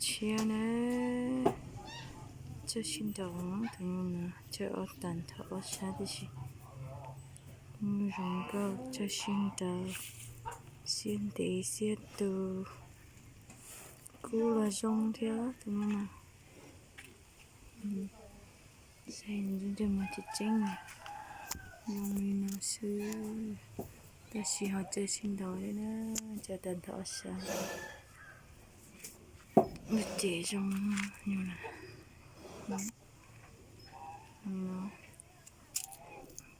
tshiab na. Tsawg sib nraus, tus no na tsawg ob tag nrho ob sab tib si. Zoo nkauj tsawg sib nraus, xiab ntev xiab tus, kub los zoo thiab tus no na. Saib ntsej muag tseem tseeb, zoo li no xwb, tab sis ho tsawg sib nraus thiab na, tsawg tag nrho ob sab. Lub cev zoo no,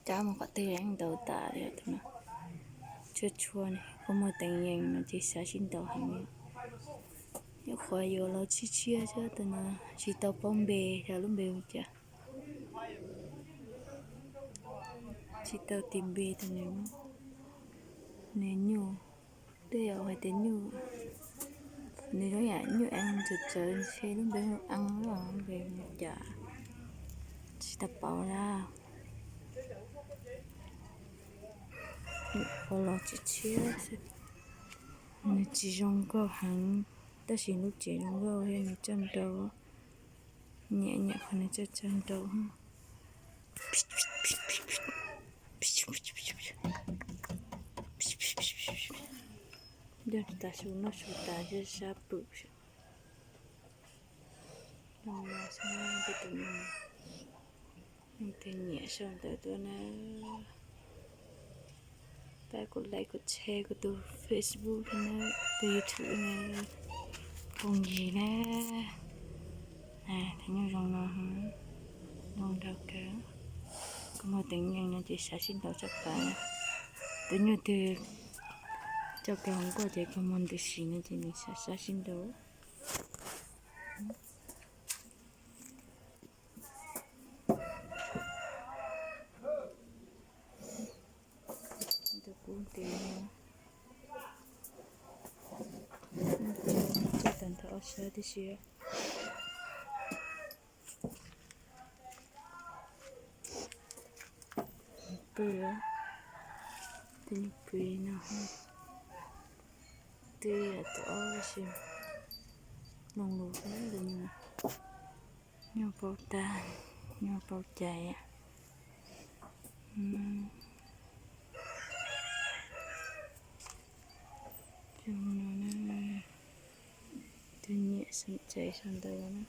cab mus qhov twg yeej ntaus tas li tus no. Tshuaj tshuaj ne, kua muag teev yees no ces xav sib ntaus heev li. Nyuam qhuav yuav los tshiab tshiab xwb tus no, tsis tau paub npe, xyov lub npe ua cas. Tsis tau tis npe tus no. Nws nyuj, twb yog hais tias nyuj, nws zoo yam nyuj eev tsawv tsawv, ntshe lub npe nyuj eev los npe ua cas, tsis tau paub lawm. Nyuam qhuav los tshiab tshiab xwb. Nws tsis zoo nkauj heev, tab sis lub cev zoo nkauj thiab nws tsawg nraus. Nyiam nyiam qhov nws tsawg tsawg nraus. Yog tas su noj su tas zaj zaj pwm. Zoo no xwb, tus no, leej twg nyiam sau ntawv tuaj na. Pab kuv like kuv share kuv tus Facebook thiab na, tus YouTube na, Phooj Ywg na. Tus nyuj zoo no, zoo nraug kawg. Kua muag teev yees no ces xav sib ntaus tshaj plaws. Tus nyuj twg coj kiag hauv nkuaj ces kua muag ntws si no ces nws xav xav sib ntaus. Tus kub ntev, tsawg tag nrho ob sab tib si. Pw, tus nyuj pw no, twb yog tus ob tib si, loo lus tus nyuj, nyuj paub tag, nyuj paub cais. Zoo no na, tus nyiam xeem cais sau ntawv na.